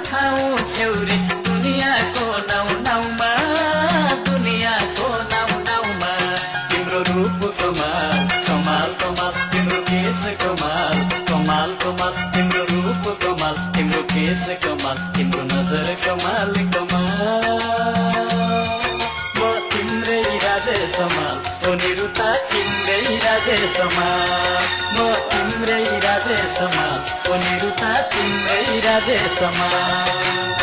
ठाउँ छेउरे दुनियाँको नाउँ नाउँमा दुनियाँको नाउँ नाउँमा तिम्रो रूप कमाल कमाल कमाल तिम्रो केस कमाल कमाल कमाल तिम्रो रूप कमाल तिम्रो केस कमाल तिम्रो नजर कमाल कमाल म तिम्रै राजेशमाल ओ निरुता तिम्रै राजेशमाल म तिम्रै राजेशमाल ओ निरुता तिम्रै राजेशमाल